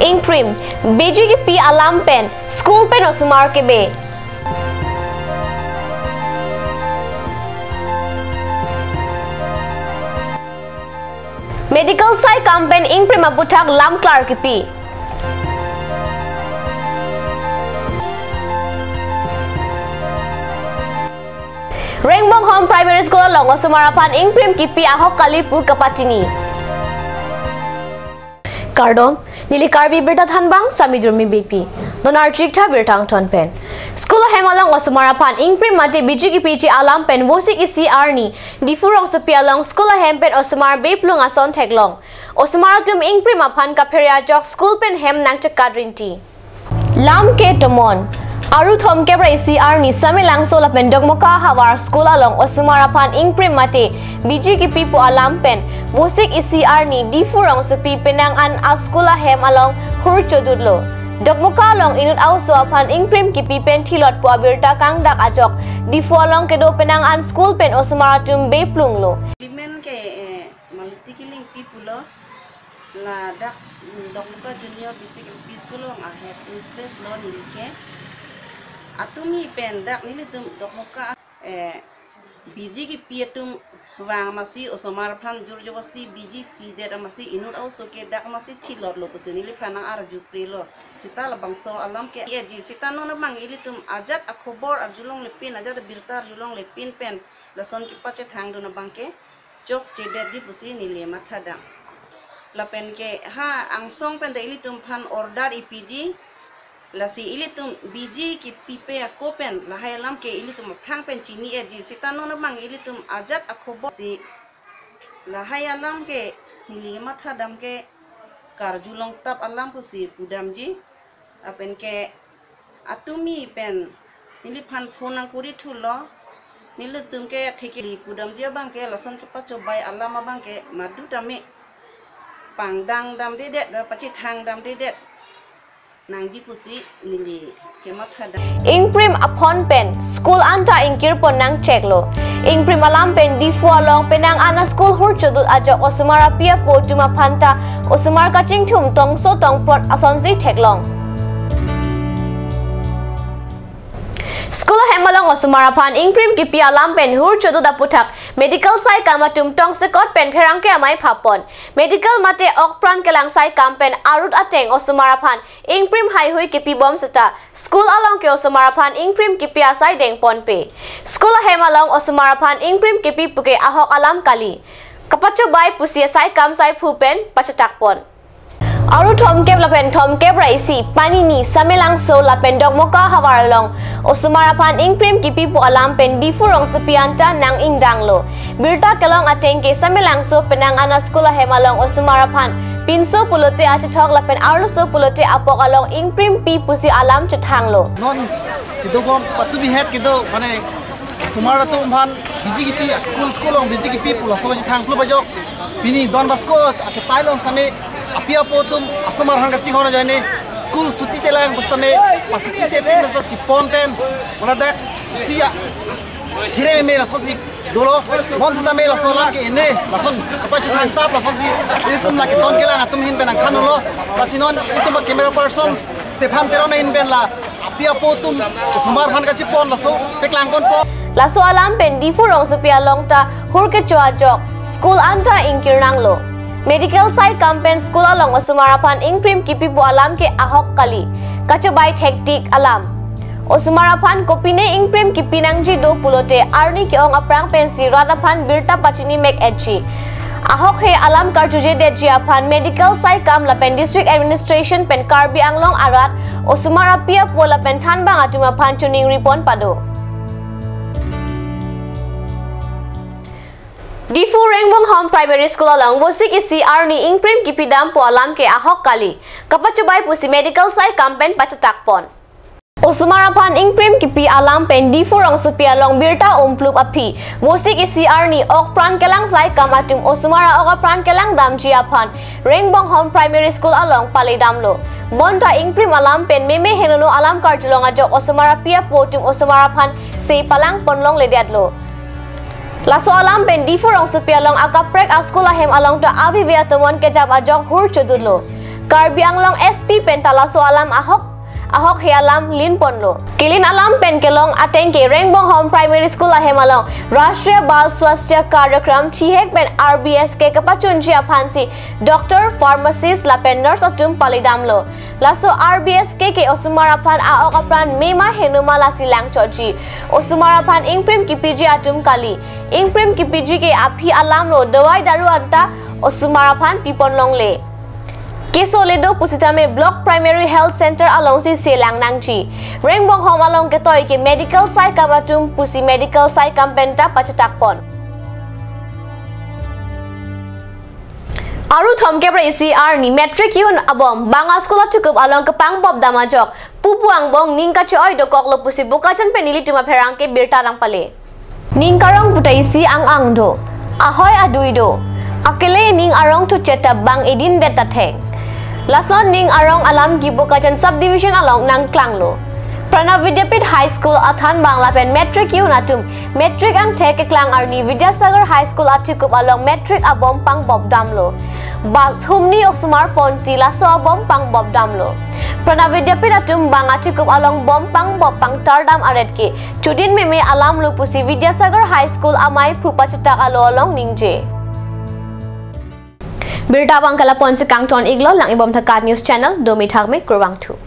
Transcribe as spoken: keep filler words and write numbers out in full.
Ingprim, biji kipi alam pen, school pen osomar kebe. Medical sai kam pen ingprim aputhak lam klar kipi. Rengbonghom Primary School along osomar aphan ingprim kipi ahok kali pu kapachini. Kardom, neli Karbi Birta Thanbang, Sami Durmi Beypi. Non archik tha birta angthon pen. School ahem along osomar aphan ingprim mate biji kipiji alam pen Vosik isi arni, Diphu rongsopi along school ahem pen osomar beplung ason theklong. Osomar atum ingprim aphan kaphere ajok school pen hem nangchekat rinti. Lam ke tomon. Aru thomkep ra isi arni Samelangso lapen Dokmoka havar school along osomar aphan ingprim mate biji kipi pu alam pen Vosik isi arni Diphu rongsopi penang an a school ahem along hur chodutlo. Dokmoka along inut a-oso aphan ingprim kipi pen thilot pu abirta kangdak ajok Diphu along kedo penang an school pen osomar atum beplunglo. Limen ke, eh, Maluti Kilingpi pulo, ladak, mm, Dokmoka Junior Basic L P School along a headmistress lo neli ke. Atumi pen dak nelitum Dokmoka, eh, biji kipi atum vang amatsi osomar aphan jor jobosti biji pidet amatsi inut a-oso ke dak amatsi thilotlo pusi neliphan nang-arju prelo. Seta labangso alam ke eji, seta non abang ilitum ajat akhobor arjulongle pin, ajat abirta arjulongle pin pen lason kepachethangdun abang ke chokchedetji pusi neli mathadam. Lapen ke ha angsong pen ta ilitum aphan order ipiji, lasi ilitum biji kipipe ako pen lahai alam ke ilitum aphrang pen chini-etji, seta non abang ilitum ajat akhobor si lahai alam ke neli mathadam ke karjulong tap alam pusi pudamji. Lapen ke atumi pen neliphan phone nangkuri thulo. Nelitum ke thekeli pudamji abang ke lason kepachobai alam abang ke madu tame pangdang damdedet, pachethang damdedet nangji pusi neli kemathadam. Ingprim aphon pen school anta ingkirpon nangcheklo. Ingprim alam pen Diphu along penang an a school hur chodut ajok osomar api apo atum aphan ta osomar kachingthum tongso tongprot asonsi theklong. School ahem along osomar aphan ingprim kipi alam pen hur chodut aputhak medical sai kam atum tongsekot pen pherangke amei phapon. Medical mate ok pran kelang sai kam pen arut ateng osomar aphan ingprim haihui kipibom seta school along ke osomar aphan ingprim kipi asai dengponpe. School ahem along osomar aphan ingprim kipi puke ahok alam kali. Kapachobai pusi asai kam sai phu pen pachetakpon. Aru thomkep lapen thomkep ra isi Panini, Samelangso lapen Dokmoka havar along osomar aphan ingprim kipi pu alam pen Diphu rongsopi anta nang-ingdanglo. Birta kelong ateng ke Samelangso penang an a school ahem along osomar aphan pinso pulote achethok lapen arloso pulote apok along ingprim pi pusi alam chethanglo. Non kedobom patu bihet kedo mane osomar atum aphan biji kipi school school along biji kipi pu laso chethang plo bajok. Pini Don Bosco achepai along sami api apo atum osomar aphan kachinghon ajoine school suti te lang pusitame pasuti te pin masa chipon pen. Mane dak isi a hirememe lasonsi dolo. Bonsitame laso alam ke ene, lason kapachethang tap lasonsi itum lake ton kelang atum ahin pen nangkhanlo. Lasi non itum a camera person Stephen Teron ahin pen la api apo atum osomar aphan kachipon laso peklangponpo. Laso alam pen Diphu rongsopi along ta hur kecho ajok school anta ingkir nanglo. Medical sai kam pen school along osomar aphan ingprim kipi pu alam ke ahok kali. Kachobai thektik alam. Osomar aphan kopine ingprim kipi nangji do pulote arni ke-ong aphrang pensi rat aphan birta pachini mek-etji. Ahok he alam karjujedetji aphan medical sai kam lapen district administration pen Karbi Anglong arat osomar api apo lapen thanbang atum aphan choningri pon pado. Diphu Rengbonghom Primary School along Vosik isi arni ingprim kipidam pu alam ke ahok kali. Kapachobai pusi medical sai kam pen pachetakpon. Osomar aphan ingprim kipi alam pen Diphu rongsopi along birta umplup aphi Vosik isi arni ok pran kelang sai kam atum osomar a-ok apran kelang damji aphan Rengbonghom Primary School along paledamlo. Bonta ingprim alam pen meme henono alam karjulong ajok osomar api apo atum osomar aphan sei palang ponlongledetlo. Laso alam pen Diphu rongsopi along akaprek a-school ahem along ta avive atomon kejap ajok hur chodutlo. Karbi Anglong S P pen ta laso alam ahok ahok he alam lin ponlo. Kelin alam pen kelong ateng ke Rengbonghom Primary School ahem along Rashtriya Bal Swasthya Karyakram chihek pen R B S K kapachunji aphansi doctor, pharmacist lapen nurse atum palidamlo. Laso R B S K ke osomar aphan a-ok apran mema henuma lasi langchotji. Osomar aphan ingprim kipiji atum kali. Ingprim kipiji ke aphi alamlo, dawai daru anta osomar aphan pipon longle. Keso le do pusitame Block Primary Health Center alongsi selang nangji. Rengbonghom along ketoi ke medical saikam atum pusi medical saikam pen ta pachetak pon. Aru thomkep ra isi arni matric un abom bang a-school athukup along kepang bop dam ajok pupu angbong ning kache-oi dokoklo pusi Bokajan pen nelitum apherangke birta nangpale. Ning karong puta isi ang-ang do, ahoi adui do. Akele ning arong thuchet ta bang edin det ta thek. Lason ning arong alam ke Bokajan subdivision along nangklanglo. Pranav Vidyapith High School athanbang lapen matric un atum matric angthek keklang arni Vidyasagar High School athukup along matric abom pang bop damlo. Bus humni osomar ponsi laso abom pang bop damlo. Pranav Vidyapith atum bang athukup along bom pang bop pangtar dam aret ke chudin meme alamlo pusi Vidyasagar High School amei phu pachetak alo along ningje. Birta abang ke lapu-ansi kangton iklo, lang-ibom tha KAT News Channel, domi thakme, kurvangthu.